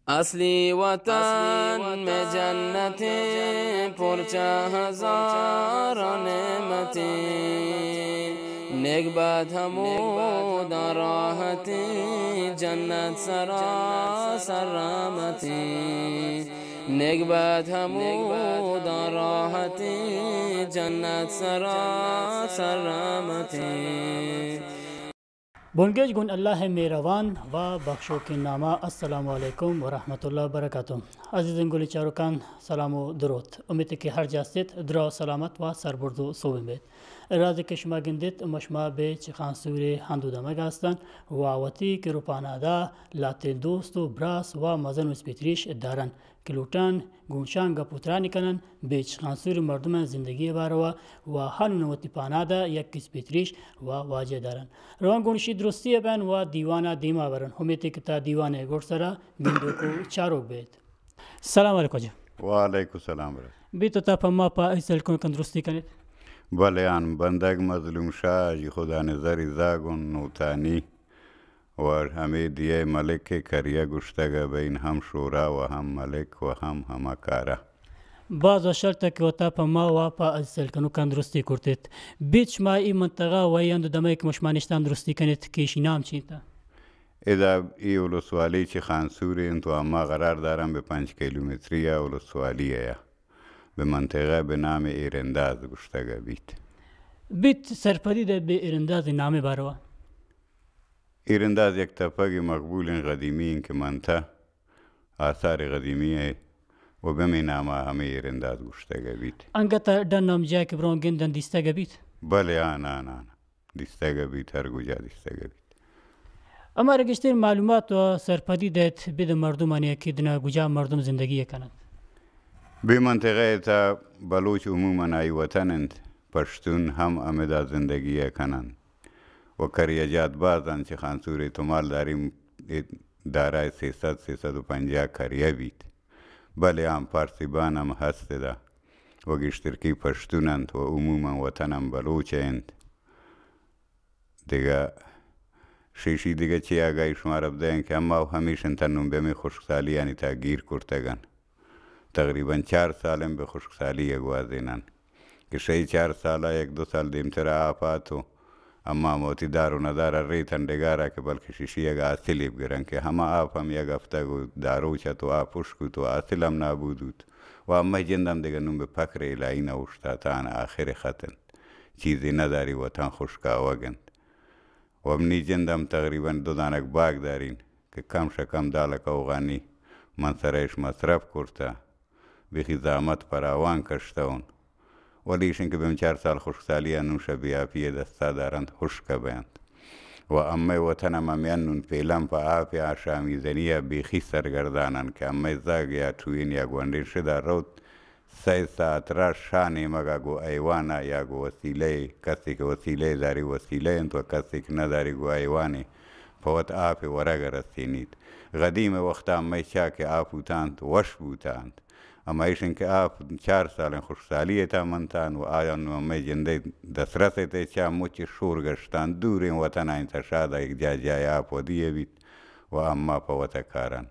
اصلی وطن میں جنتیں، پرچہ ہزار نعمتیں، نیک بد ہموداں راحتیں، جنت سراسر رحمتیں، نیک بد ہموداں راحتیں، جنت سراسر رحمتیں۔ بنگیج گون اللہ مہروان و بخشوکیں ناما۔ السلام علیکم و رحمت اللہ و برکاتہ۔ عزیزیں گلیں چاروکان، سلام و دروت۔ امیت کہ ہر جا است، دراہ و سلامت و سربرز و سوبین بیت۔ رازے کہ شما گندیت، ما شما بے چخان سورے ہند و دمگ ہستن و وتی کر و پانادا لاتیں دوست و براس و مزن و اسپیتریش دارن۔ کہ لوٹان گوں شان گپ و ترانی کنن، بے چخان سور مردمانی زندگی باروا و ہنون وتی پانادا یک اسپیتریش و واجہ دارن۔ روان گوں شی درستی بین و دیوانا دیما برن۔ امیتے کہ تا دیوان گڈ سرا گندوک و چاروک بیت۔ سلام علیکم واجہ۔ وعلیکم السلام ورحمۃ۔ بی تو تا پہ ما پہ ای سلکن کن درستی کنیت؟ بلے آن بندگ مظلوم شاہ جی خدا نے زری زاگن نوتانی و ہمے دیئے ملک ء کریہ گوشتگ ء بین ہم شورا و ہم ملک و ہم ہما کارا۔ باز وشل تہ کہ وتا پہ ما و پہ عزیز سیل کنوکان درستی کرتیت۔ بیت شما ای منطقہ و ای ہند و دمگ کہ مشما نشتان درستی کنیت کہ ایشی نام چی انت؟ ادا ای ولسوالی چہ خانسور انت و اما قرار دارن بہ پنچ کیلومتری ء ولسوالی ء بہ منطقہ بہ نام ایرنداز گوشتگ بیت۔ بیت سرپدی دئیت بہ ایرنداز نام باروا۔ ایرنداز یک تپگے مقبولیں قدیمی انت کہ منتہ آثار قدیمی ء و بہ ہمے نام ء ہمے ایرنداز گوشتگ بیت۔ انگت ڈن ہم جاہ کہ برون گندن دیستگ بیت؟ بلے آ نا نا نا۔ دیستگ بیت، ہر گجا دیستگ بیت۔ ہمارا گیشتر معلومات و سرپدی دئیت بد مردمانی کہ دنا گجا مردم زندگی کننت۔ بہ منطقہ ء تہ بلوچ عموماً آئی وطن انت، پشتون ہم ہمدا زندگی ء کننت و کریہ جات باز انت، چہ خانسور ء تو مالداری ء دارا ء سیصد، سیصد و پنجاہ کریہ بیت، بلے آں پارسی بان ہم ہست ادا و گیشترکی پشتون انت و عموماً وطن ہم بلوچ ء انت۔ دگہ شیشی دگہ چے آگاہی شمارا بدئیں کہ اما ہمیش انت انوں بہ ہمے خشک سالیانی تہا گیر کرتگ انت۔ تقریباً چار سال انت بہ خشک سالی ء گوازینن کہ شہ اے چار سال ء یک دو سال دیمترا آپ آتو، اما ہم وتی دار و ندار ء ریتن ڈگار ء کہ بلکہ شیشی اگہ حاصلے بگرن کہ ہما آپ ہم یک ہفتگ و دہ روچ اتو آپ ہشک بوت و حاصل ہم نابود بوت و امئے جند ہم دگہ نوں بہ پکر الہی نہ اوشتاتان آخر خط انت۔ چیزے نداری، وطن خشکاوگ انت۔ و منی جند ہم تقریباً دو دانگ باگ دارین کہ کم شہ کم دہ لک اوغانی من سر ایش مصرف کرتہ، بیخی زحمت فراوان کشتہ اون۔ ولی ایشن کہ بہ ہم چار سال خشک سالی ء نوں شہ بے آپی ء دستا دارنت، ہشک بینت۔ و امئے وطن ہم ہمے انون پیلن پہ آپ ء آشامیدنی ء بیخی سرگردانن کہ امئے زاگ یا ٹوین یا گونڈین شدا روت، سئے ساعت را شاہ نیمگا گوں حیوانا یا گوں وسیلہ ئے، کسے کہ وسیلہ ئے داری وسیلہ انت و کسے کہ نداری گوں حیوانے پہ وت آپ ء ورگ ء رسینیت۔ قدیم ء وختا مئے چاہ کہ آپ بوتانت، وش بوتانت۔ اما ایش انت کہ آپ چار سالیں خشکسالی ء تہا منتان و آیان نوں مئے جندئے دسترس ء تہ چاہ مچ شور گشتان، دوریں وطنانی تہا شادا یک جاہ جاہ ء آپ ودی ء بیت و اما پہ وت ء کاران۔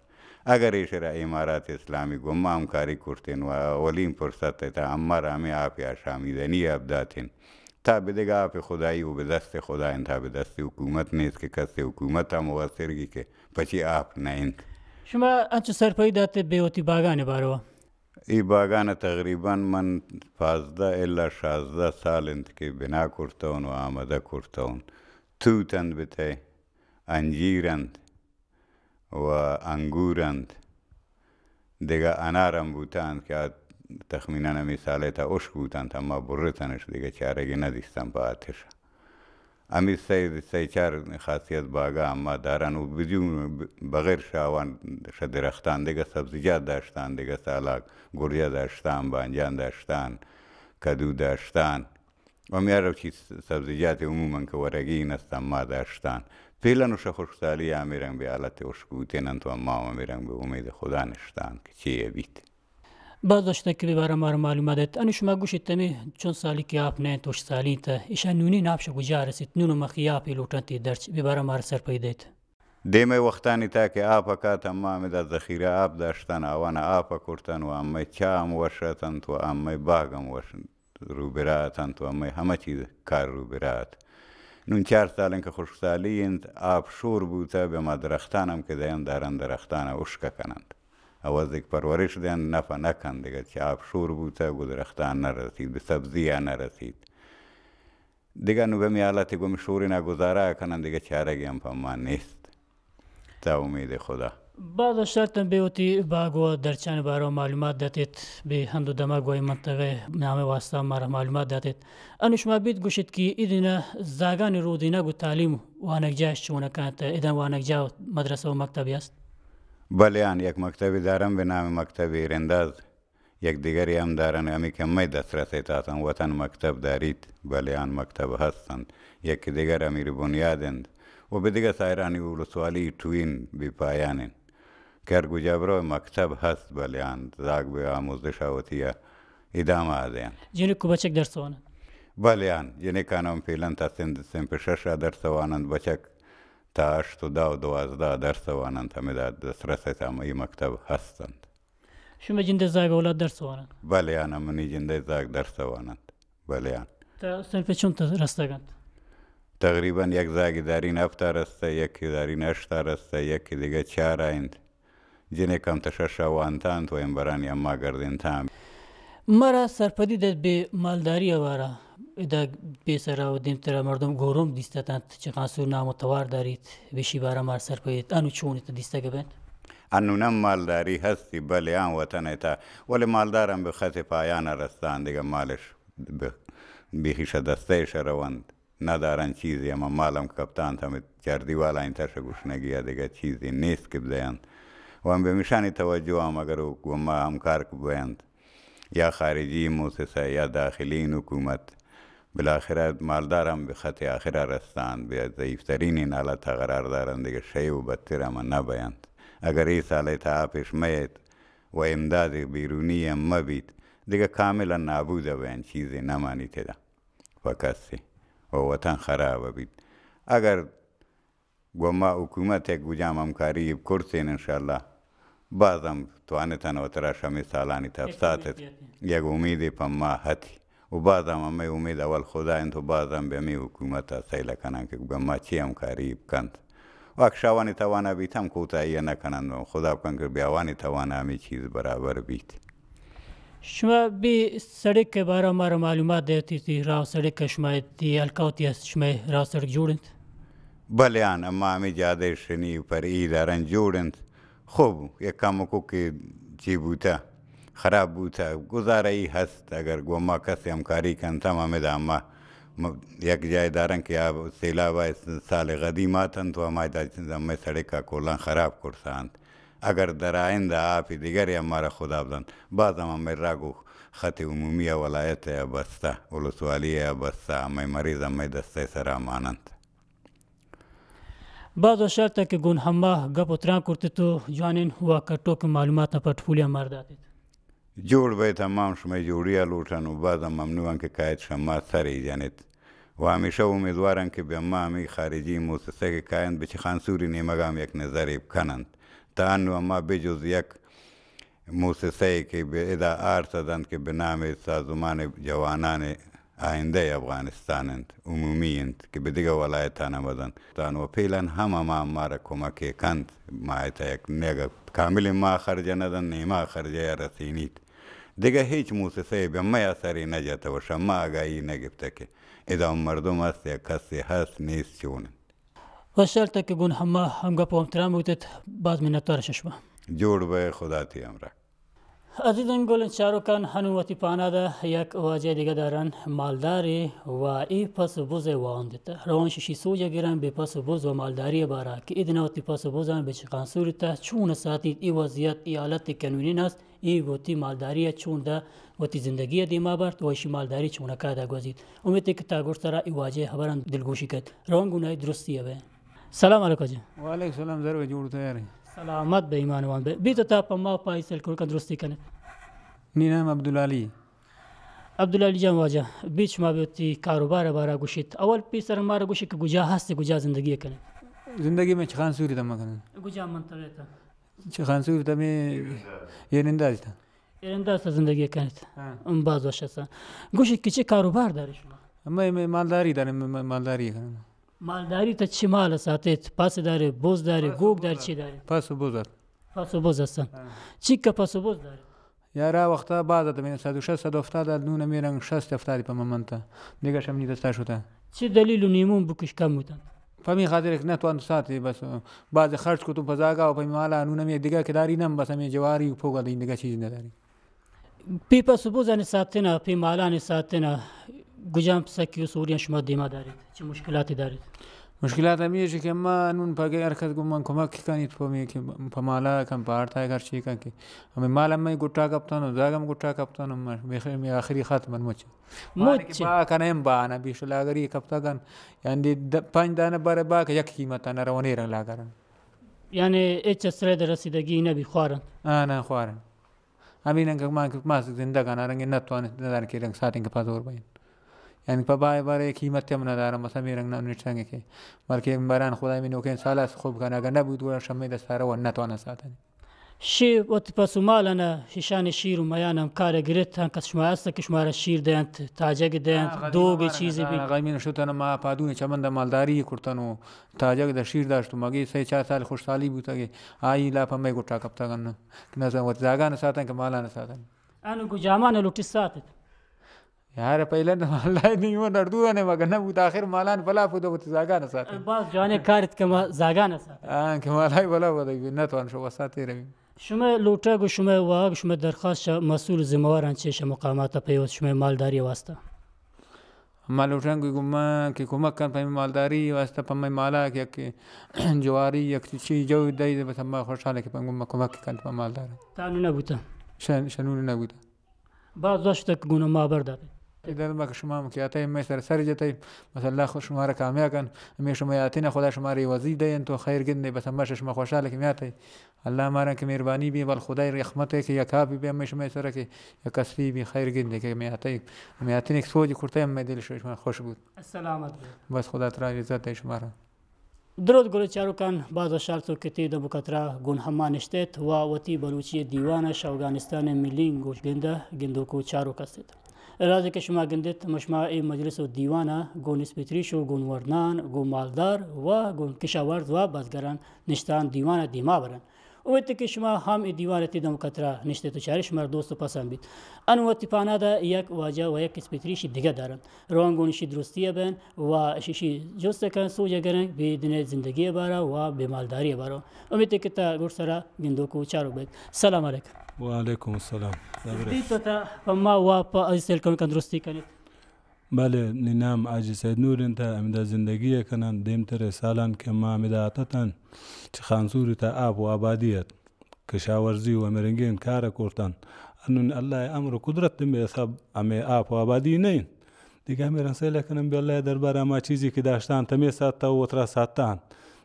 اگر ایشرا امارات اسلامی گوں ما ہمکاری کرتین و اولین فرصت ء تہا اما را ہمے آپ ء آشامیدنی ء داتین، تا بدگہ آپ خدائی و بہ دست خدا انت، تا بہ دست حکومت نیست کہ کس حکومت ء مقصر گی کہ پچی آپ نہ انت۔ شما انچو سرپدی دات بہ وتی باگان باروا؟ اے باگان تقریباً من پانزدہ الا شانزدہ سال انت کہ بنا کرتون و آمدہ کرتون۔ توت انت بتئے، انجیر انت، و انگور انت، دگہ انار ہم بوتہ انت کہ آ تخمیناً ہمے سال ء تہا ہشک بوتنت، اما برتنش، دگہ چارگی نہ دیستن پہ آتش۔ ہمے سئے، سئے چار خاصیت باگا اما دارن و بدون، بغیر شاوان شہ درختان دگہ سبزیجات داشتان، دگہ سالاک گرجہ داشتان، بانجان داشتان، کدو داشتان۔ و ہمے ہر روچی سبزیجات عموماً کہ ورگی نستاں ما داشتاں۔ فعلاً و شہ خشکسالی ہمے رنگ بہ حالت ہشک بوتین انت و ما ہمے رنگ بہ امید خدا نشتاں کہ چے بیت۔ باز وش اتک کہ بہ بارہ مارا معلومات دات۔ انو شما گوشیت ہمے چون سالی کہ آپ نہ انت، ہشک سالی انت، ایشاں نونی ناپ شہ کجا رسیت؟ نون و مخی آپے لوٹنت اے درچ، بہ بارہ مارا سرپدی دات۔ دیمے وختانی تہا کہ آپ کات، اما ہمدا ذخیرہ آپ داشتن، آوان آپ کرتن و امے چاہ ہم وش اتنت و امے باگ ہم وش روبرا اتنت و امے ہمہ چیز کار روبرا ات۔ نون چار سال انت کہ خشکسالی انت، آپ شور بوتہ، بہ ما درختان ہم کہ دئین دارن، درختان ہشک کننت۔ عوض ایک پرورش دئین، نفع نہ کنت، دگہ چہ آپ شور بوتہ، گوں درختان نہ رسیت، بہ سبزی ء نہ رسیت۔ دگہ نوں بہ ہمے حالت ء گوں ہمے شورینا گزارہ ء کنن، دگہ چارگے ہم پہ ما نیست۔ تا امید خدا۔ باز وش اتنت بہ وتی باگ و درچان بارو معلومات داتیت، بہ ہند و دمگ و اے منطقہ نام واسطہ مارا معلومات داتیت۔ انو شما بیت گوشیت کہ ادنا زاگانی رودینگ و تعلیم وانگجاہ چون کنت، ادنا وانگجاہ مدرسہ و مکتبی است؟ بلے آن یک مکتبی دارم بہ نام مکتب ایرنداز۔ یک دگرے ہم دارن، ہمے کہ ہمے دسترس ء تاتن وطن مکتب داریت، بلے آن مکتب ہست انت۔ یکے دگر امیر بنیاد انت و بہ دگہ سائرانی ولسوالی ٹوین بے پایان انت کہ ہر کجا برو مکتب ہست، بلے آن زاگ بہ آموزش ء وتی ء ادامہ ء دینت۔ جنک و بچک درس واننت؟ بلے آن جنکان ہم فعلاً تا سند صنف شش ء درس واننت، بچک تا ہشت و دہ و دوازدہ درس واننت، ہمدا دسترس ء تام اے مکتب ہست انت۔ شمئے جندئے زاگ اولاد درس واننت؟ بلے آن، منی جندئے زاگ درس واننت۔ بلے آن۔ تا صنف چنت رستگ انت؟ تقریباً یک زاگی دارین ہفت ء رستہ، یکے دارین ہشت ء رستہ، یکے دگہ چار ء انت۔ جنک ہم تا شش ء وانتہ انت و امبرانی اما گردینتاں۔ مارا سرپدی دئیت بہ مالداری ء بارا۔ ادا پیسرا و دیمترا مردم گورم دیست اتنت، چہ خانسور نام و توار داریت، بشی بارا مار سرپدیت، انو چون ات دیستگ بنت؟ انون ہم مالداری ہستی، بلے آن وطن ء تہا، ولے مالدار ہم بہ خط پایان ء رستان، دگہ مالش بہ، بیخی شہ دستہ اش رونت، نہ دارن چیزے، ہما مال ہم کپتانت، ہمے چاردیوالانی تش گشنگی ء دگہ چیزے نیست کہ بدینت۔ و ہم بہ مشانی توجہ ہم اگر گوں ما ہمکار بینت، یا خارجی موسسہ یا داخلین حکومت، بالاخرہ مالدار ہم بہ خط آخرا رستان، بہ ضعیف ترینین حالتا قرار دارن، دگہ شے و بدتر ہم نہ بینت۔ اگر اے سال ء تہا پیش مئیت و امداد بیرونی ہم مہ بیت، دگہ کاملا نابود بینت، چیزے نہ مانیت ادا پہ کسے و وطن خراب بیت۔ اگر گوں ما حکومت ء کجام ہمکاری ء کرتین انشاءاللہ باز ہم توانتن وترا شمے سالانی تپسات ات۔ یک امیدے پہ ما ہتی و باز ہم ہمے امید اول خدا انت و باز ہم بہ ہمے حکومت ء سیل کنن کہ گوں ما چے ہمکاری کنت و اکشاوانی توانا بیت ہم کوتاہی ء نہ کنن و خدا بکن کہ بیاوانی توانا ہمے چیز برابر بیت۔ شما بی سڑک ء بارا مارا معلومات دیتی، تی راہ و سڑک ء شما تی ہلکا وتی است، شما راہ و سڑک جوڑ انت؟ بلے آن، اما ہمے جادہ شنی پر ای دارن جوڑ انت۔ خوب، یک کمکو کہ چی بوتا، خراب بوتا، گزارہ ای ہست، اگر گوں ما کس ہمکاری کنت ہم ہمدا ما م-، یک جاہے دارن کہ آ سیلاب ء سال قدیم آتنت و ہما دا ہمے سڑک ء کلاں خراب کرسا انت۔ اگر در آئندہ آپی دگرے ہم مارا خدا بدنت، باز ہم ہمے رگ و خط عمومی ء ولایت ء بستہ، ولسوالی ء بستہ، ہمے مریض ہمے دستہ سرا ماننت۔ باز وش اتک کہ گون ہما گپ و تران کرتت و جوانین و کٹوک معلومات پٹ پولیاں مار داتت۔ جوڑ بئیت، ہما ہم شمئے جوڑی ء لوٹن و باز ہم ممنون کہ کایت شما سرے جنت و ہمیشہ امیدوارن کہ بہ ہما ہمے خارجی موسسہ کہ کاینت بہ چہ خانسوری نیمگا ہم یک نظرے بکننت۔ تا انو ہما بہ جز یک موسسہ ء کہ بہ ادا آرت دنت کہ بہ نام سازمان جوانان آئندہ افغانستان انت، عمومی انت کہ بہ دگہ ولایتان ہم دنت۔ تان و فعلاً ہم ہما مارا کمک ء کنت، ماہ ء تہ یک نیگہ کامل ماہ خرجہ نہ دنت، نیمہ خرجہ یا رسینیت۔ دگہ ہچ موسسہ ء بہ مئے اثرے نہ جتہ و شما آگاہی نہ گپتہ کہ ادا مردم است یا کسے ہست نیست چون انت۔ وشحال تک کہ گون ہما ہمگپ و ہمتران بوتت، باز منتوار ششما۔ جوڑ بئے، خدا تی ہمراہ۔ عزیزان گل چاروکان، ہنو وتی پانادا یک واجہ دگہ دارن، مالدارے و ای پس و بز ء واہند ات۔ روان ششی سوج ء گرن بہ پس و بز و مالداری ء بارا کہ ادنا وتی پس و بزان بہ چکانسور ات، چون ساتیت، ای وضعیت، ای حالت کنونین است، ای وتی مالداری ء چون دہ وتی زندگی ء دیما برت و ایشی مالداری چونکا دہ گوزیت۔ امیت کہ تا گوشترا ای واجہ ہبران دلگوشی کت۔ روان گونائی درستی ء بہ۔ سلام علیکم جی۔ وعلیکم السلام، زر بہ جوڑ تیار ہیں۔ سلامت بہ ایمان وان بہ۔ بیت تا پہ ما پائی سیل کرکن درستی کنت۔ نی نام عبدالعلی۔ عبدالعلی جان واجہ، بیت شما بہ وتی کاروبار بارا گوشیت۔ اول پیسر مارا گوشی کہ گجا ہست، گجا زندگی کنت۔ زندگی من چخان سوری تما کنن۔ گجا من تبیتا۔ چخان سوری تمی ایرنداز تا۔ ایرنداز تا زندگی کنت۔ ہاں۔ ام باز وش است۔ گوشی کہ چی کاروبار داری شما؟ میں، میں مالداری دارم، میں مالداری کنم۔ مالداری تا چی مال ساتیت؟ پس داری، بز داری، گوگ داری، چی داری؟ پس و بز است۔ پس و بز است۔ ہاں۔ چی کا پس و بز داری؟ یارا وقتا باز ات، من صد و شصت، صد و ہفتاد ات، نون ہمے رنگ شصت ہفتاد پہ من منتا۔ دگہ شمنی دستا شتا۔ چی دلیل و نیمون بکش کم بوتن؟ پمی خاطر کہ نتوان ساتے بس، باز خرچ کو تو پزاگا و پمی مالا نون ہمے دگہ کداری نم بس ہمے جواری و پوگا دین دگہ چیز نداری۔ پی پس و بزانی ساتنا، پی مالانی ساتنا، گجام سکی و سوریان شما دیما داریت؟ چی مشکلاتی داریت؟ مشکلات ہمیش کہ ما نون پہ ہر کس گوں من کمک کنیت، پہ می کہ پہ مالا کن، پہ آرتا ہر چی کن کہ ہمیں مال ہمیں گٹا کپتن و زاگم گٹا کپتن و مش-، می خ-، می آخری خط من مچ۔ مچ۔ با کنیم با نہ بیش لاگری کپتا کن، یعنی د-، پنج دانہ بر با کہ یک قیمت نہ رونے رنگ لاگرن۔ یعنی اچ سرے در رسیدگی نہ بی خوارن۔ ہاں، نہ خوارن۔ ہمے رنگ کہ ما، ما زندگ آں، رنگ نہ توان، نہ دان کہ رنگ ساتیں کہ پزور بین۔ یعنی پہ بائے بارے قیمت ہم نہ دارم، بس ہمے رنگ نہ نشتنگ کہ بلکہ بران خدای من نوکیں سال است خوب کن، اگر نہ بود گڑا شمے دستا رو نہ توان ساتن۔ شی وت پس و مال نہ، شیشان شیر و میان ہم کار گرت، ہم کس شما است کہ شما را شیر دینت، تاجگ دینت، ہاں، دوگ چیزی بی۔ غیمین شتن ما پادون چمند مالداری کرتن و تاجگ در شیر داشت و مگی سہ چار سال خوش سالی بوتگ، آئی لاپ ہمے گٹا کپتگ انت۔ کہ نہ وت زاگان ساتن کہ مالان ساتن۔ انو گجامان لوٹی ساتت۔ یار پہلے نہ مالای نہیں وہ نردو نے مگر نہ بوت آخر مالان بلا پود وت زاگان ساتن۔ باز جوانے کارت کہ ما زاگان ساتن۔ ہاں کہ مالای بلا پود نہ توان شو وساتے روی۔ شما لوٹا گو شما واگ شما درخواست شا مسئول ذمہ واران چے شا مقامات پیوست شما مالداری واسطہ۔ ما لوٹاں کہ گوں ما کہ کمک کن پہ مالداری واسطہ پہ مئے مالا کہ یک جواری یک چی جو دئی بس ما خوشحال کہ پہ گوں ما کمک کن پہ مالدار۔ تانو نہ بوتا۔ شن-، شنو نہ بوتا۔ باز داشت کہ گوں ما بر داتے۔ اے در ما کہ شما کہ آتے مئے سر سر جتے، بس اللہ خود شما را کامیاب کن، ہمیں شما آتے نہ خدا شما ری وزی دے تو خیر گندے، بس ہم شما خوشحال کہ میاتے۔ اللہ مارا کہ مہربانی بی، بل خدای رحمت ہے کہ یک آپ بی ہمیں شما سر کہ یک کسی بی خیر گندے کہ ہمیں آتے، ہمیں آتے ایک سوج کرتے ہمیں دل شما خوش بود۔ سلامت بے۔ بس خدا ترا عزت دے شما را۔ درود گل چاروکان، باز وشحال تو کہ تی دبو کترا گون ہما نشتیت و وتی بلوچی دیوان شہ اوگانستان ملین گوش گندہ گندوکو چاروک استیت۔ رازی کہ شما گندیت، مشما اے مجلس و دیوانا گون اسپیتریش و گون ورنان، گون مالدار و گون کشاورز و بزگران نشتان دیوانا دیما برن۔ امیت کہ شما ہم اے دیوان تی دم کترا نشتیت و چارے شما دوست و پسند بیت۔ ان وتی پانادا یک واجہ و یک اسپیتریشی دگہ دارن۔ روان گون اشی درستی بین و اشی جست کن سوج گرن بی دن زندگی بارا و بی مالداری بارا۔ امیت کہ تا گور سرا گندوکو چارو بیت۔ سلام علیکم۔ وعلیکم السلام۔ دی تو تا پما و پا ازیز تلکن کن درستی کنیت۔ بلے، نی نام حاجی سید نور انت، ہمدا زندگی کنن۔ دیمتر سالان کہ ما ہمدا اتتن، چہ خانسوری تا آپ و آبادی ات، کشاورزی و ہمے رنگین کار کرتن۔ انون اللہ امر و قدرت دمے سب ہمے آپ و آبادی نہ انت۔ دگہ ہمے رنگ سیل کنن بی اللہ دربار ما چیزی کہ داشتان تمے ساتا و وترا ساتان۔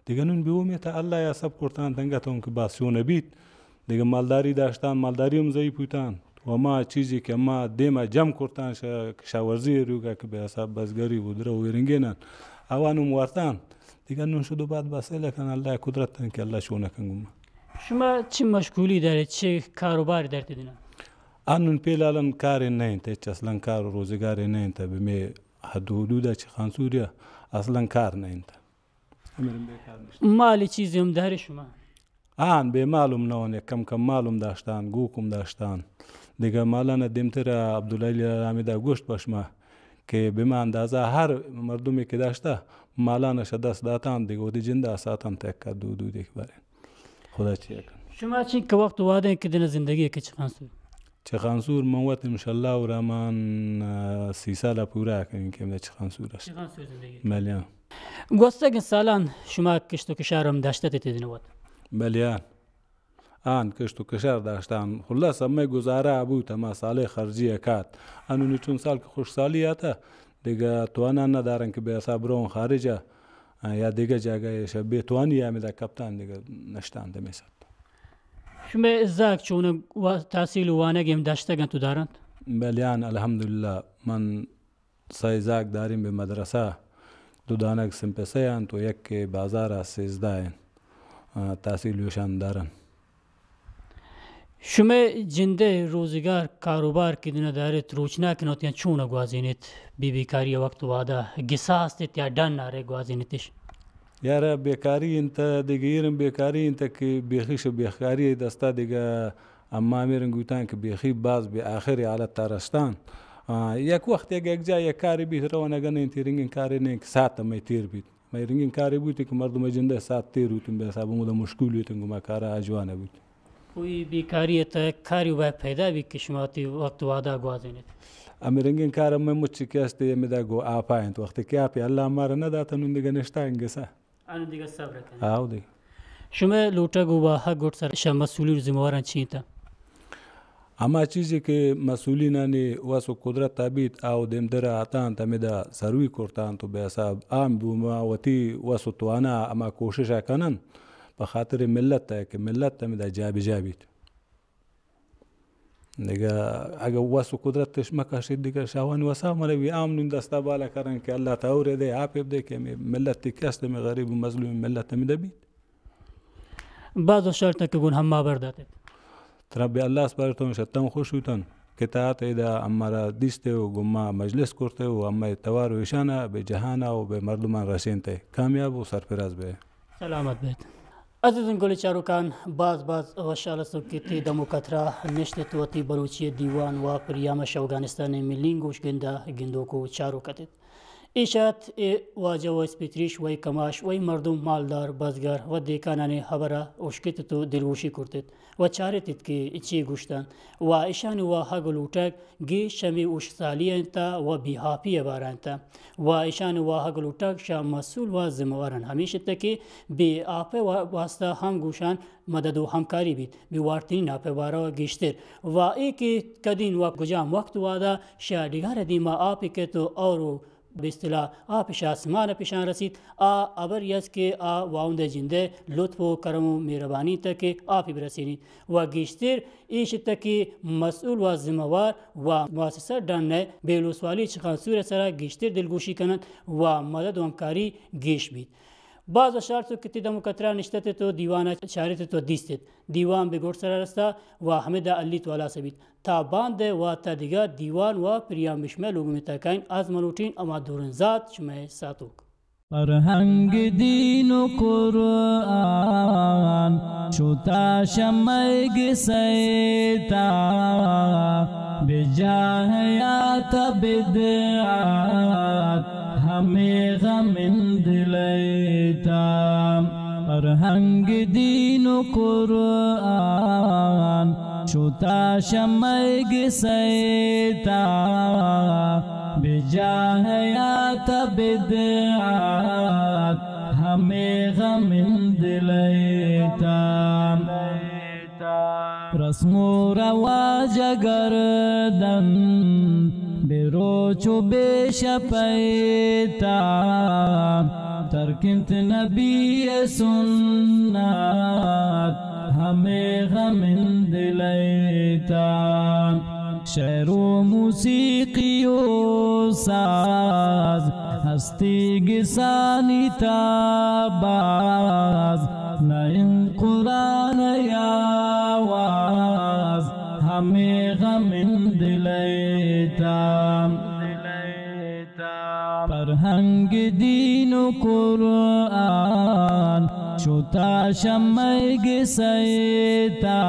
دگہ نون بی امیت اللہ یا سب کرتان تنگتون کہ باز شون بیت۔ دگہ مالداری داشتان، مالداری ہم ضعیف بوتان۔ و ہما چیزی کہ ہما دیما جم کرتان شہ کشاورزی روگا کہ بے حساب بزگری و درو و رنگینان آوان ہم وارتان۔ دگہ نون شد و بعد بس اللہ کن، اللہ قدرت کن کہ اللہ شون کن گما۔ شما چی مشغولی دارے، چی کاروبار دارے تی دینا؟ انون پیلالن کار نہ انت، ہچ اصلاً کار و روزگار نہ انت، بہ مے حد و حدود چہ خانسوریا اصلاً کار نہ انت۔ ہمے رنگ بیکار نشت۔ مالی چیزی ہم دارے شما؟ آن بے مال ہم نہ اوں، یک کم کم مال ہم داشتان، گوک ہم داشتان۔ دگہ مالان دیمتر عبدالعلی حمیدا گوشت پہ شما کہ بہ ما اندازہ ہر مردمی کہ داشتہ مالان شہ دست داتان، دگہ وتی جندا ساتان تک دو دو دیکھ بارے۔ خدا چی کن۔ شما چی کہ وقت وعدے کہ دن زندگی کہ چخان سو؟ چخانسور من وت انشاءاللہ الرحمن، آ، سی سال پورا کنین کہ من چخانسور است۔ چخانسور زندگی۔ بلے ہاں۔ گوستگیں سالان شما کشت و کشار ہم داشتت تی دین وت؟ بلے ہاں۔ آن کشت و کشار داشتان۔ خلاص ہمے گزارہ بوت، ہما سالے خرجی کات۔ انونی چون سال کہ خوش سالی آتا، دگہ توانا ندارن کہ بے حساب رون خارجہ، آ، یا دگہ جاگہ شہ بے توانی ہمدا کپتان دگہ نشتان دمے سات۔ شمئے زاگ چون انت؟ وا-، تحصیل و وانگ ہم داشتگ انت و دارنت؟ بلے آن الحمدللہ، من سئے زاگ داریں بہ مدرسہ، دو دانگ سمپسے انت و یک کہ بازار ء سیزدہ انت، آ، تحصیل یوشان دارن۔ شمئے جندئے روزگار کاروبار کہ دنیا داریت روچناک انت یا چون گوازینیت؟ بے بیکاری وقت وعدہ گسا استیت یا ڈن آرے گوازینیتش؟ یار، بیکاری انت، دگہ ایرم بیکاری انت کہ بیخی شہ بیکاری دستا دگہ اما میرن گوتان کہ بیخی باز بے آخر حالت تا رستان۔ آ، یک وقت یک، یک جا یک کاری بیت روان اگن انت رنگین کاری نیک ساعت میں تیر بیت۔ مئے رنگین کارے بوت کہ مردم جندئے ساعت تیر بوتن، بے حساب ہمودا مشکول بیتن، گما کارا آ جوان بوت۔ کوئی بیکاری ء تہ کاری باید پیدا بیت کہ شما وتی وقت وعدہ گوازینیت؟ ہمے رنگین کار ہمے مچی کہ است، ہمے دا گو آپا انت۔ وقتی کہ آپی اللہ مارا نہ داتا، نون دگہ نشتا انگسا۔ انو دگہ صبر کنیت۔ آو دگہ۔ شمئے لوٹگ و واہگ گڈ سر شہ مسئولین و ذمہ واران چی انت؟ ہما چیزے کہ مسئولینانی وس و قدرت ء بیت، آ و دیمتر ء اتانت، ہمیدا سروی کرتانت و بے حساب عام بوما وتی وس و توانا ہما کوشش ء کننت پہ خاطر ملت ء کہ ملت ہمیدا جابجا بیت۔ دگہ اگہ وس و قدرت اش مکشیت، دگہ شاوانی وسا مروی عام نون دستا بالا کرن کہ اللہ تا اور دے، آپ دے کہ ہمیں ملت کہ است، ہمیں غریب و مظلوم ملت ہمیدا بیت۔ باز وش آرتن کہ گون ہما ہبر داتت۔ ترا بہ اللہ سپارتوں، شتاں خوش بوتن کہ تا ات ادا ہمارا دیستے و گما مجلس کرتے و ہمے توار و ایشانا بہ جہانا و بہ مردمان رسینتے۔ کامیاب و سرفراز بہ۔ سلامت بیت۔ عزیزین گل چاروکان، باز باز وشحال استوں کہ تی دم و کترا نشتت و تی بلوچی دیوان و پریام شوگانستان ملین گوش گندا گندوک و چاروک اتت۔ ایش ات اے واجہ و اسپیتریش و اے کماش و اے مردم مالدار، بزگر و دیکانانی ہبرا اشکتت و دلگوشی کرتت و چارتت کہ چی گوشتن و ایشانی واہگ و لوٹگ گیش ہمے ہشک سالی انت و بے آپی بارا انت و ایشانی واہگ و لوٹگ شہ مسئول و ذمہ واران ہمیش انت کہ بے آپ وا-، واسطہ ہم گوشان مدد و ہمکاری بیت، بہ وارتنین آپ بارا گیشتر و اے کہ کدین و کجام وقت وعدہ شہ ڈگار دیما آپ کیت و اور و بہ اصطلاح آپ شہ آسمان ء پیشان رسیت، آ ہبر است کہ آ واہند ء جند ء لطف و کرم و مہربانی انت کہ آپی برسینیت و گیشتر ایش انت کہ مسئول و ذمہ وار و مؤسسہ ڈن ء بے لوسوالی چخانسور ء سرا گیشتر دلگوشی کننت و مدد و ہمکاری گیش بیت۔ باز وشحال استوں کہ تی دم و کترا نشتت و دیوان ء چارتت و دیستت۔ دیوان بہ گڈ سرا رستا و ہمدا ہلیت و ہلاس بیت۔ تا باند ء و تا دگہ دیوان و پریام بہ شمئے لوگ میتاکائین، از من لوٹین ہما دورن زات شمئے ساتوک۔ فرہنگ، دین و قرآن شتا شہ مئے گسئے تا، بجاہ یات بدعات ہمے غم انت دلئے تا۔ فرہنگ، دین و قرآن شتا شہ مئے گسئے تا، بجاہ یات بدعات ہمے غم انت دلئے تا۔ رسم و رواج گردن بہ روچ و بہ شپئے تا، ترک انت نبی ء سنت ہمے غم انت دلئے تا۔ شعر و موسیقی و ساز ہستی گسانی تا باز، نہ انت قرآن ء آواز ہمے غم انت دلئے تا۔ فرہنگ، دین و قرآن شتا شہ مئے گسئے تا،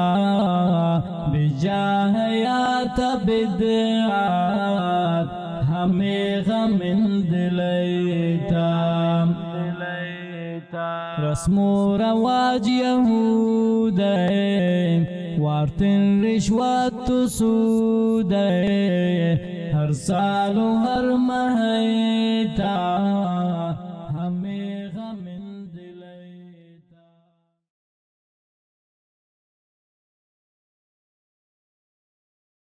بجاہ یات بدعات ہمے غم انت دلئے تا۔ رسم و رواج یہود ء، وارتن رشوت و سود ء، ہر سال و ہر مہئے تا